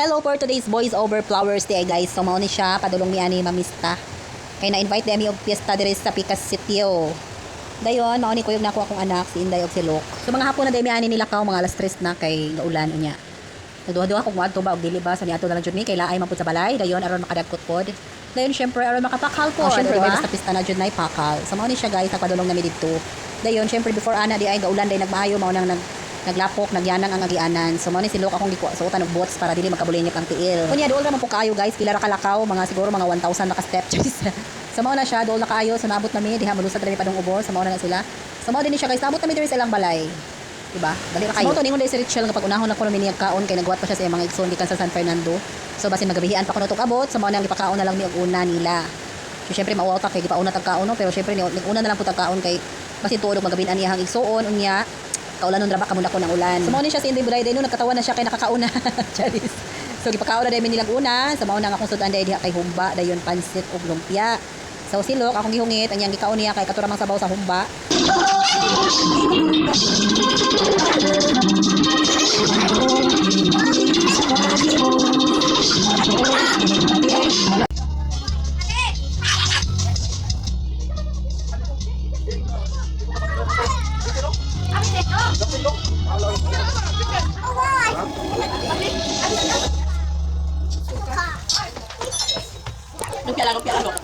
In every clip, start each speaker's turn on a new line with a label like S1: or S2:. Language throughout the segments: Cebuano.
S1: Hello for today's Boys Over Flowers Day, guys. So mao ni siya, padulong mi ani mamista. Kay na-invite demi og piyesta diri sa Pikas Sitio. Dayon, mao ni kuyog nako akong anak si Inday og si Luke. So mga hapon na demi ani nila kaw, mga alas 3 na kay gaulan unya. Nagduha-duha kung moadto ba og dili ba, so niadto na lang jud mi kay laay man pud sa balay, dayon aron makadagkot pod. Dayon syempre aron makapakal pod. Oh, syempre,
S2: diba?
S1: basta pista na jud nay pakal. So mao ni siya, guys, nagpadulong nami didto. Dayon syempre before ana di ay gaulan day nagmaayo, mao nang naglapok, nagyanang ang agianan. So mao ni si Luke, akong gikuha suotan og boots para dili magkabulinyok ang tiil. Unya duol ra man po kaayo, guys, pila ra kalakaw, mga siguro mga 1,000 na ka step. So mao na siya, duol na kaayo, so naabot nami diha, malusad ra mi padung ubos, so mao na na sila. So mao din ni siya, guys, naabot nami diri sa ilang balay. Diba? Dali ra kayo. So, mao to ningon si Rachel nga pag unahon ako nami niyang kaon kay nagwat pa siya sa iyang mga igsoon gikan sa San Fernando. So basin magabihian pa kuno tog abot, so mao nang gipakaon na lang mi og una nila. So syempre mauwaw ta kay gipauna tag kaon, no, pero syempre ni una na lang pud tag kaon kay basin tuod og magabian niya ang igsoon unya kaulanon ra ba kamo ko ng ulan. So mao ni siya si Inday Bulay no, nagkatawa na siya kay nakakauna. Charis. So gipakaon na dayon nilang una, sa mao na nga akong sudan diha kay humba dayon pansit ug lumpia. So silok akong gihungit ang iyang gikaon niya kay katura mang sabaw sa humba.
S2: Lumpia lang, lumpia lang.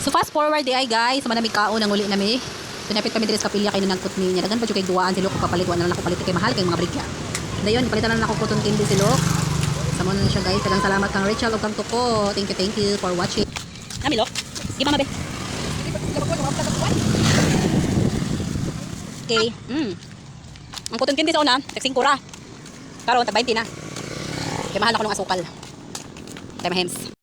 S1: So fast forward di ay, guys, manami kaon ang uli nami. Pinapit kami diri sa kapilya kay nanangkot ni niya. Daghan pa jud kay duwaan si Luke papalit, wa na lang ako palit kay mahal kay mga brigya. Dayon palitan na lang ako cotton candy si Luke. Sa na siya, guys. Daghang salamat kang Rachel ug kang Tuko. Thank you for watching. Nami Lok. Sige mama be. Okay. Ang cotton candy sa una, tag 5 ra. Karon tag 20 na. Kay mahal ako ng asukal. Kay mahems.